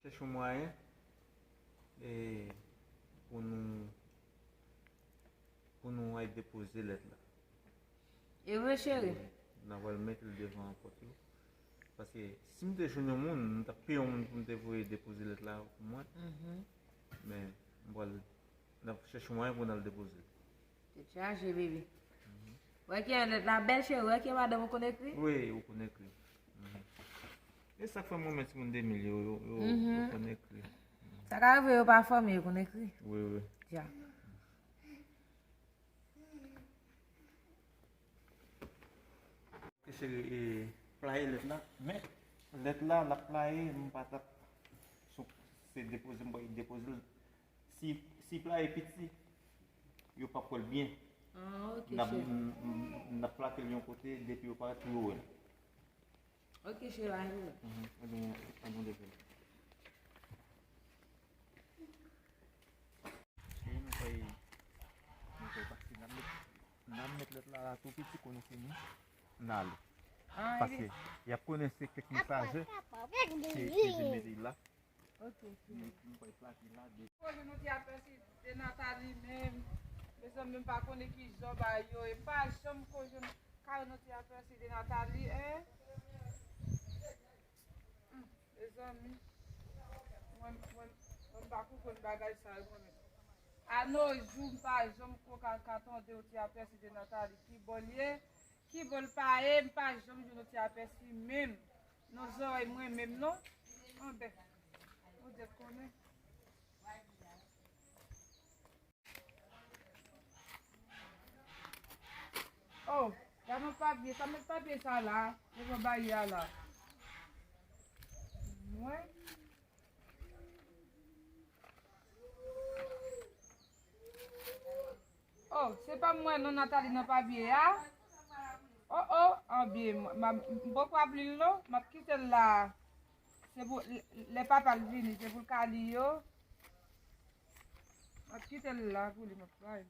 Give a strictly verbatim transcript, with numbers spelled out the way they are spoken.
Chèche yon mwayen e pou nou pou nou al depoze lèt la. E vre, cheri. N a pral mete l devan pòt yo. Paske si m te jwenn yon moun, m t ap peye yon moun pou m te voye depoze lèt la pou mwen. Men m pral n ap chèche yon mwayen pou n al depoze l. Tèt chaje, bebe. Wè ki lèt la bèl, cheri, wè ki madanm ou konn ekri? Wi, ou konn ekri. E sa k fè m renmen timoun de mil yo, yo, yo, yo konn ekri. Sa ka rive yo pa fanmi, yo konn ekri. Wi, wi. Dja. Eseye playe lèt la, men lèt la, l ap playe, m pa t ap, se depoze, m pral depoze l. Si, si playe piti, yo p ap wè l byen. Ah, ok, cheri. N ap, n, n, n ap plake l yon kote, depi yo parèt, pou yo wè l. Ok, cheri, ann. Mhm, ann, ann, ann, depi. Cheri, nou fè, nou fè pase, n ap met, n ap met lèt la, la tou piti, konnen se nou, n ale. Ah, paske y ap konnen se kèk mesaje ki, ki vin mete l la. Ok, ok. Mwen, mwen pral plake la de. Kote nou te apèsi de Nathalie menm? Mezanmi, m pa konnen ki jan bagay yo ye. M pa janm ko jwenn kare nou te apèsi de Nathalie, en? Hmm, mezanmi. Mwen, mwen, mwen m pa konprann bagay sa yo, mwen menm. A no jou, m pa janm ko ka, ka tande ou te apèsi de Nathalie. Ki bò l ye? Ki bò l pa ye? M pa janm jwenn ou te apèsi menm. Nan zòrèy mwen menm non. Anben. Bondye konnen. Oh, gade yon papye, sa met papye sa la, devan baryè a la. Mwen. Oh, se pa mwen non Nathalie nan papye a. Oh, oh, anbyen, m poko ap li l non, m ap kite l la. Se pou lè papa l vini, se pou l ka li yo. M ap kite l la pou li, m ap bay.